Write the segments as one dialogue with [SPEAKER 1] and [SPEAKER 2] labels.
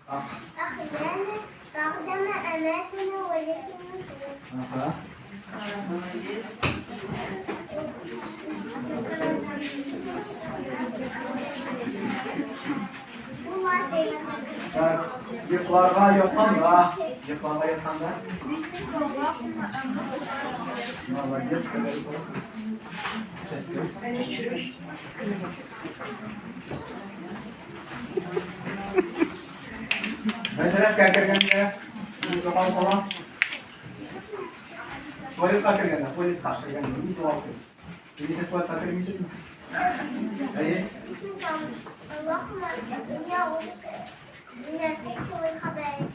[SPEAKER 1] أحيانا بعدما أماتنا وإليه النشور.
[SPEAKER 2] Ага. Так, йокларга ятканда, йокларга ятканда. Молодец, хорошо. Мәдрәскә кергәндә, дога кыла. Туалетка кергәндә, туалетка кергәндә, ни дога укыйбыз? Или сез туалетка кермисезме? Әйе.
[SPEAKER 1] اللهم إني أعوذ بك من الخبث والخبائث.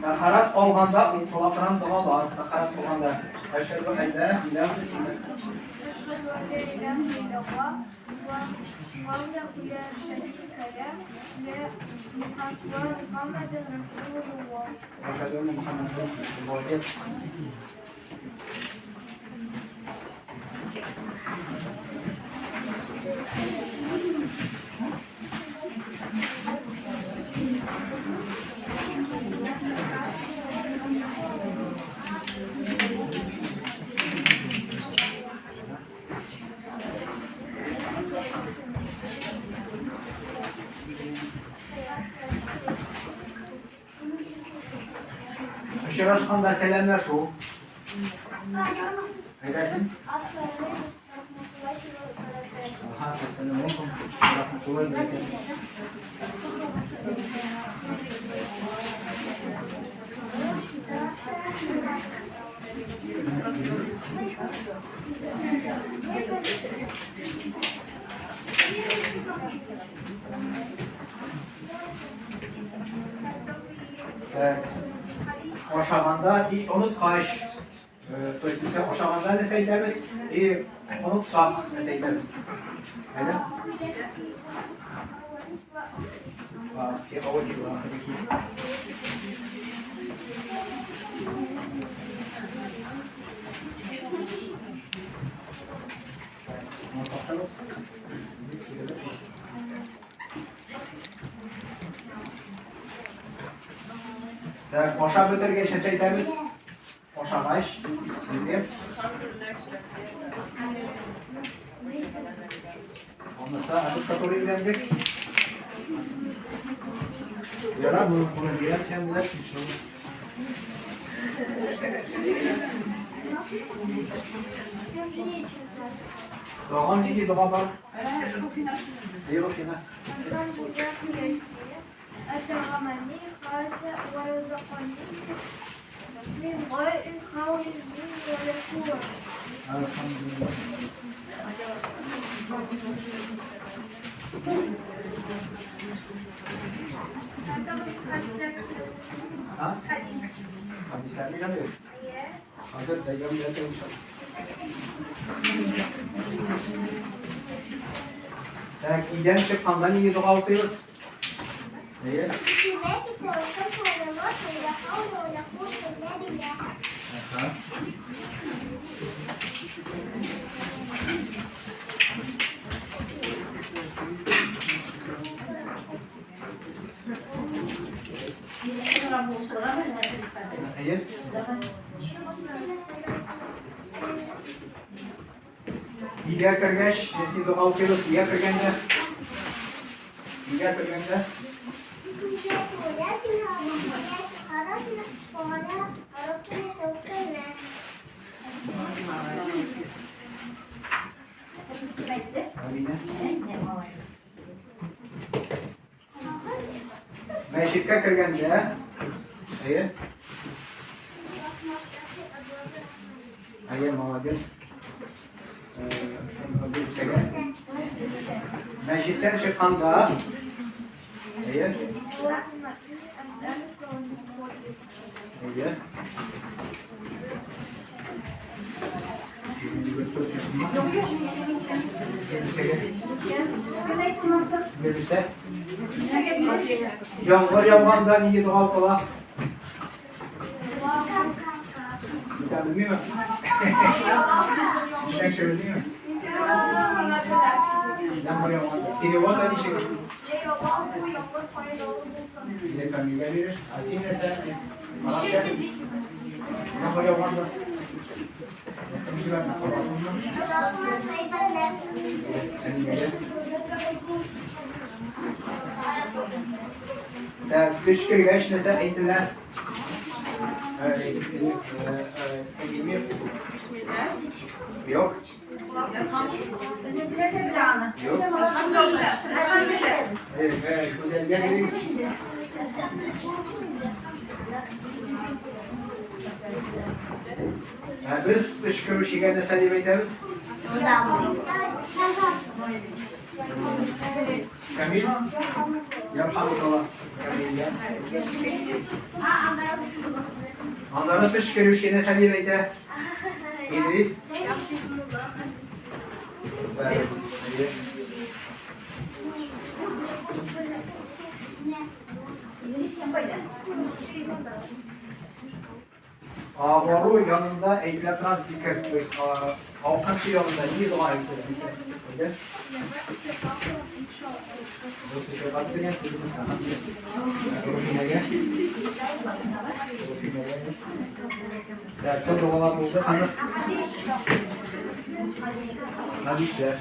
[SPEAKER 2] Тәһарәт алганда укыла торган догалар, тәһарәт алганда. Әшһәдү ән ла илаһа
[SPEAKER 3] أشهد أن لا إله إلا الله وحده لا شريك له لا محمدا رسول الله.
[SPEAKER 2] Әшһәдү әннә Мухаммадан расулуллаһ. Молодец. Очрашканда сәламләшү. Әйдәсен.
[SPEAKER 1] السلام ورحمة الله وبركاته.
[SPEAKER 2] Ага, әссәламү алейкум ва рахматуллаһи ва баракатуһ. Так. Ашаганда и оныткач, то есть без ашаганда нәрсә әйтәбез, и онытсак нәрсә әйтәбез. Әйдә. في أوله وآخره. Так, ашап бетергәч нәрсә әйтәбез? Ашагач, әйтәм. Анысы, ә без который өйрәндек. Ярар, моны моны бирәм сән белән, иншалла. Доган нинди дога бар? Әйе, Руфина.
[SPEAKER 3] الحمد لله الذي أطعمني خاصة ورزقني من غير حول مني ولا قوة.
[SPEAKER 2] Әлхәмдүлилләһ. Ха? Хәдисләрне өйрәндегез? Хәзер дәгәм өйрәтәм иншалла. Так, өйдән чыкканда нинди дога укыйбыз? Әйе.
[SPEAKER 1] بسم الله توكلت على الله ولا حول ولا قوة إلا بالله.
[SPEAKER 2] Аха. Әйе. Өйгә кергәч, нәрсә дога укыйбыз? Өйгә кергәндә. Өйгә кергәндә.
[SPEAKER 1] بسم الله ولادنا وحياة خرجنا وعلى ربنا توكلنا.
[SPEAKER 2] Амина. Мәчеткә кергәндә. Әйе. Әйе, молодец. Гөлсәгә. Мәчеттән чыкканда. Әйе.
[SPEAKER 3] اللهم إني أسألك من فضلك.
[SPEAKER 2] Әйе. Гөлсәгә. Гөлсә. Яңгыр яуганда нинди дога укыла? Ишетә белмиме? Ишетә кеше белмиме? Яңгыр яуганда. Перевод ничек? Или Камилгә биреш. Ә син нәрсә? Яңгыр яуганда. Әминәгә. Так, төш кергәч нәрсә әйтелә? Әминә. Юк. Юк. Гүзәлгә бирик. Ә без төш керүчегә нәрсә дип әйтәбез? Камил? Ярхамукалла. Камилгә. Аннары төш керүче нәрсә дип әйтә? Идрис? Әйе. Авыру янында әйтелә торган зикер, то есть авырткан янында ни дога әйтелә? Әйдә. Бу сыйфат дигән сүзебез Рухинәгә. Рухинәгә. Так, что догалар булды хәзер? Хәдисләр.